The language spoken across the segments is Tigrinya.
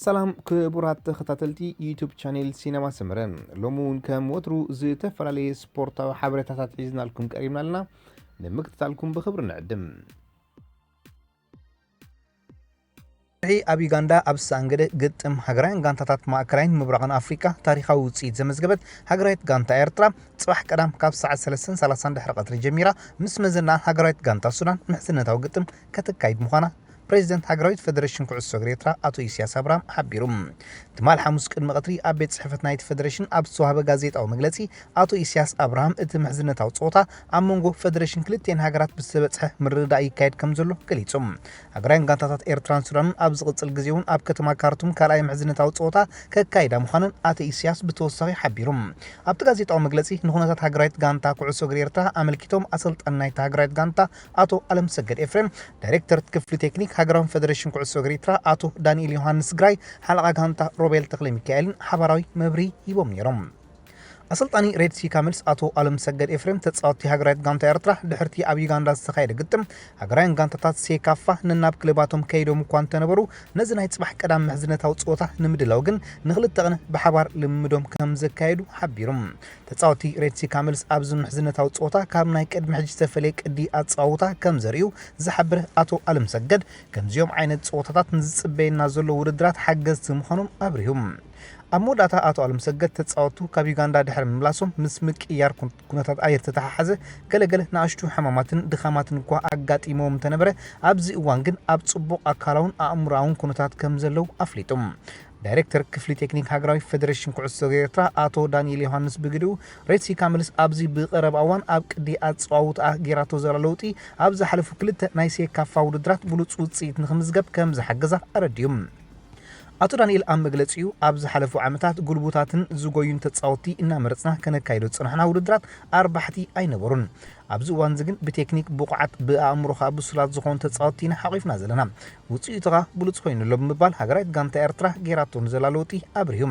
ሰላም ክቡራት ተኸታተልቲ ዩቱብ ቻኔል ሲነማ ሰመረ፣ ሎሚ እውን ከም ወትሩ ዝተፈላለየ ስፖርታዊ ሓበሬታታት ሒዝናልኩም ቀሪብና ኣለና። ንምክትታልኩም ብኽብሪ ንዕድም። ኣብ ዩጋንዳ ኣብ ዝሰኣንገደ ግጥም ሃገራውያን ጋንታታት ማእከላይን ምብራቕን ኣፍሪቃ ታሪኻዊ ውፅኢት ዘመዝገበት ሃገራዊት ጋንታ ኤርትራ፣ ፅባሕ ቀዳም ካብ ሰዓት ሰለስተን ሰላሳን ድሕሪ ቀትሪ ጀሚራ ምስ መዘና ሃገራዊት ጋንታ ሱዳን ምሕዝነታዊ ግጥም ከተካይድ ምዃና ፕሬዚደንት ሃገራዊት ፌደሬሽን ኩዕሶ እግሪ ኤርትራ ኣቶ ኢሳያስ ኣብርሃም ሓቢሩ። ትማል ሓሙስ ቅድሚ ቀትሪ ኣብ ቤት ጽሕፈት ናይቲ ፌደሬሽን ኣብ ዝተዋህበ ጋዜጣዊ መግለጺ፣ ኣቶ ኢሳያስ ኣብርሃም፣ እቲ ምሕዝነታዊ ጸወታ ኣብ መንጎ ፌደሬሽን ክልቲኤን ሃገራት ብዝተበጽሐ ምርድዳእ ይካየድ ከም ዘሎ ገሊጹ። ሃገራውያን ጋንታታት ኤርትራን ሱዳንን ኣብ ዝቕጽል ግዜ እውን ኣብ ከተማ ካርቱም ካልኣይ ምሕዝነታዊ ጸወታ ከካይዳ ምዃነን ኣቶ ኢሳያስ ብተወሳኺ ሓቢሩ። ኣብቲ ጋዜጣዊ መግለጺ፣ ንኹነታት ሃገራዊት ጋንታ ኩዕሶ እግሪ ኤርትራ ኣመልኪቶም ኣሰልጣኒ ናይታ ሃገራዊት ጋንታ ኣቶ ኣለምሰገድ ኤፍሬም፣ ዳይሬክተር ክፍሊ ቴክኒክ ሃገራዊ ፌደሬሽን ኩዕሶ እግሪ ኤርትራ ኣቶ ዳንኤል ዮሃንስ ግራይ፣ ሓለቓ ጋንታ ሮቤል ተኽለ ሚካኤልን ሓባራዊ መብርሂ ሂቦም ነይሮም። ኣሰልጣኒ ሬድ ሲ ካምልስ ኣቶ ኣለምሰገድ ኤፍሬም፣ ተጻወትቲ ሃገራዊት ጋንታ ኤርትራ ድሕርቲ ኣብ ዩጋንዳ ዝተኻየደ ግጥም፣ ሃገራውያን ጋንታታት ሴካፋ ነናብ ክለባቶም ከይዶም እኳ እንተነበሩ፣ ነዚ ናይ ጽባሕ ቀዳም ምሕዝነታዊ ጸወታ ንምድላው ግን ንኽልተ ቅነ ብሓባር ልምምዶም ከም ዘካየዱ ሓቢሩ። ተጻወቲ ሬድ ሲ ካምልስ ኣብዚ ምሕዝነታዊ ጸወታ ካብ ናይ ቅድሚ ሕጂ ዝተፈለየ ቅዲ ኣጸዋውታ ከም ዘርእዩ ዝሓበረ ኣቶ ኣለምሰገድ፣ ከምዚኦም ዓይነት ጸወታታት ንዝጽበየና ዘሎ ውድድራት ሓገዝቲ ምዃኖም ኣብሪሁ። ኣብ መወዳእታ ኣቶ ኣለምሰገድ፣ ተጻወቱ ካብ ዩጋንዳ ድሕሪ ምምላሶም ምስ ምቅያር ኩን-፣ ኩነታት ኣየር ተተሓሓዘ ገለገለ ንኣሽቱ ሕማማትን ድኻማትን እኳ ኣጋጢሞም እንተነበረ፣ ኣብዚ እዋን ግን ኣብ ጽቡቕ ኣካላውን ኣእምሮኣውን ኩነታት ከም ዘለዉ ኣፍሊጡ። ዳይሬክተር ክፍሊ ቴክኒክ ሃገራዊ ፌደሬሽን ኩዕሶ እግሪ ኤርትራ ኣቶ ዳንኤል ዮሃንስ ብግዲኡ፣ ሬድ ሲ ካምልስ ኣብዚ ብቐረባ እዋን ኣብ ቅዲ ኣጸዋውትኣ ጌራቶ ዘላ ለውጢ ኣብ ዝሓለፉ ክልተ ናይ ሴካፋ ውድድራት ብሉጽ ውጽኢት ንኽምዝገብ ከም ዝሓገዛ ኣረዲኡ። ኣቶ ዳንኤል ኣብ መግለጺኡ፣ ኣብ ዝሓለፉ ዓመታት ጉልቡታትን ዝጎዩን ተጻወትቲ እናመረጽና ከነካይዶ ዝጸናሕና ውድድራት ኣርባሕቲ ኣይነበሩን። ኣብዚ እዋን እዚ ግን ብቴክኒክ ብቑዓት፣ ብኣእምሮ ከኣ ብሱላት ዝኾኑ ተጻወትቲ ኢና ሓቒፍና ዘለና። ውጽኢቱ ከኣ ብሉጽ ኮይኑ ኣሎ ብምባል ሃገራዊት ጋንታ ኤርትራ ጌራቶ ንዘላ ለውጢ ኣብሪሁ።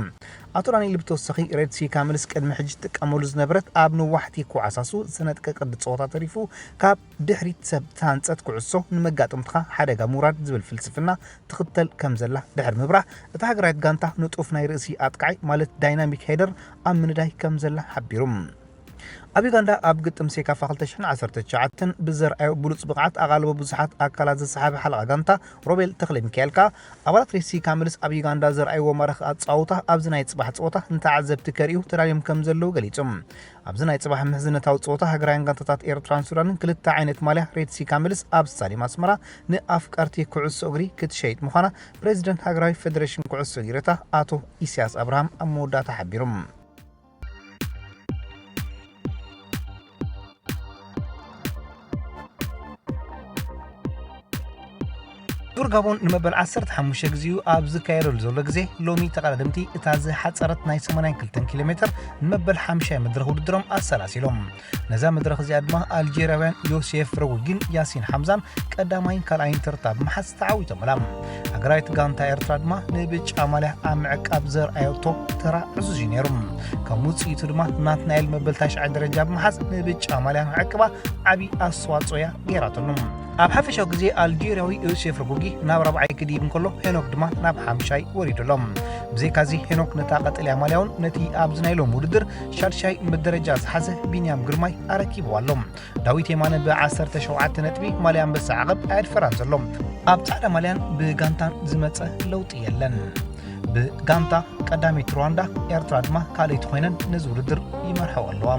ኣቶ ዳንኤል ብተወሳኺ፣ ሬድ ሲ ካምልስ ቅድሚ ሕጂ ትጥቀመሉ ዝነበረት ኣብ ነዋሕቲ ኮዓሳሱ ዝተነጥቀ ቅዲ ጸወታ ተሪፉ፣ ካብ ድሕሪት ሰብ ተሃንጸት ኩዕሶ ንመጋጥምትኻ ሓደጋ ምውራድ ዝብል ፍልስፍና ትኽተል ከም ዘላ ድሕሪ ምብራህ፣ እታ ሃገራዊት ጋንታ ንጡፍ ናይ ርእሲ ኣጥቃዓይ ማለት ዳይናሚክ ሄደር ኣብ ምንዳይ ከም ዘላ ሓቢሩ። ኣብ ዩጋንዳ ኣብ ግጥም ሴካፋ ክልተ ሽሕን ዓሰርተ ትሽዓተን ብዘርኣዮ ብሉጽ ብቕዓት ኣቓልቦ ብዙሓት ኣካላት ዝሰሓበ ሓለቓ ጋንታ ሮቤል ተኽለ ሚካኤል ከኣ፣ ኣባላት ሬድ ሲ ካምልስ ኣብ ዩጋንዳ ዘርኣይዎ ማራኺ ኣጻውታ ኣብዚ ናይ ጽባሕ ጸወታ ንተዓዘብቲ ከርእዩ ተዳልዮም ከም ዘለዉ ገሊጹ። ኣብዚ ናይ ጽባሕ ምሕዝነታዊ ጸወታ ሃገራውያን ጋንታታት ኤርትራን ሱዳንን ክልተ ዓይነት ማልያ ሬድ ሲ ካምልስ ኣብ ስታድየም ኣስመራ ንኣፍቀርቲ ኩዕሶ እግሪ ክትሸይጥ ምዃና ፕሬዚደንት ሃገራዊ ፌደሬሽን ኩዕሶ እግሪ ኤርትራ ኣቶ ኢሳያስ ኣብርሃም ኣብ መወዳእታ ሓቢሩ። ዙር ጋቦን ንመበል ዓሰርተ ሓሙሽተ ግዜኡ ኣብ ዝካየደሉ ዘሎ ግዜ፣ ሎሚ ተቐዳደምቲ እታ ዝሓጸረት ናይ ሰማንያን ክልተን ኪሎ ሜትር ንመበል ሓምሻይ መድረኽ ውድድሮም ኣሰላሲሎም። ነዛ መድረኽ እዚኣ ድማ ኣልጄርያውያን ዮሴፍ ረጉጊን ያሲን ሓምዛን ቀዳማይን ካልኣይን ተርታ ብምሓዝ ተዓዊቶምላ። ሃገራዊት ጋንታ ኤርትራ ድማ ንብጫ ማልያ ኣብ ምዕቃብ ዘርኣየቶ ተራ ዕዙዝ እዩ ነይሩ። ከም ውጽኢቱ ድማ ናትናኤል መበል ታሽዓይ ደረጃ ብምሓዝ ንብጫ ማልያ ምዕቅባ ዓቢ ኣስተዋጽኦ እያ ገይራትሉ። ኣብ ሓፈሻዊ ግዜ ኣልጄርያዊ ዮሴፍ ረጉጊ ናብ ራብዓይ ክድይብ እንከሎ፣ ሄኖክ ድማ ናብ ሓምሻይ ወሪዱ ኣሎ። ብዘይካዚ፣ ሄኖክ ነታ ቀጠልያ ማልያ እውን ነቲ ኣብዚ ናይ ሎም ውድድር ሻድሻይ መደረጃ ዝሓዘ ቢንያም ግርማይ ኣረኪብዋ ኣሎ። ዳዊት የማነ ብዓሰርተ ሸውዓተ ነጥቢ ማልያ ኣንበሳ ዓቐብ ኣየድፈራን ዘሎ። ኣብ ጻዕዳ ማልያን ብጋንታን ዝመጸ ለውጢ የለን። ብጋንታ ቀዳመይቲ ሩዋንዳ፣ ኤርትራ ድማ ካልኣይቲ ኮይነን ነዚ ውድድር ይመርሐኦ ኣለዋ።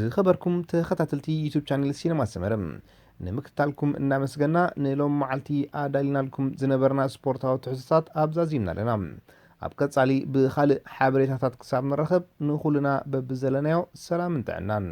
ዝኸበርኩም ተኸታተልቲ ዩቱብ ቻነል ሲነማ ሰመረ፣ ንምክትታልኩም እናመስገና፣ ንሎም መዓልቲ ኣዳሊናልኩም ዝነበርና ስፖርታዊ ትሕዝቶታት ኣብዛዚምና ኣለና። ኣብ ቀጻሊ ብኻልእ ሓበሬታታት ክሳብ ንራኸብ፣ ንኹልና በብዘለናዮ ሰላምን ጥዕናን።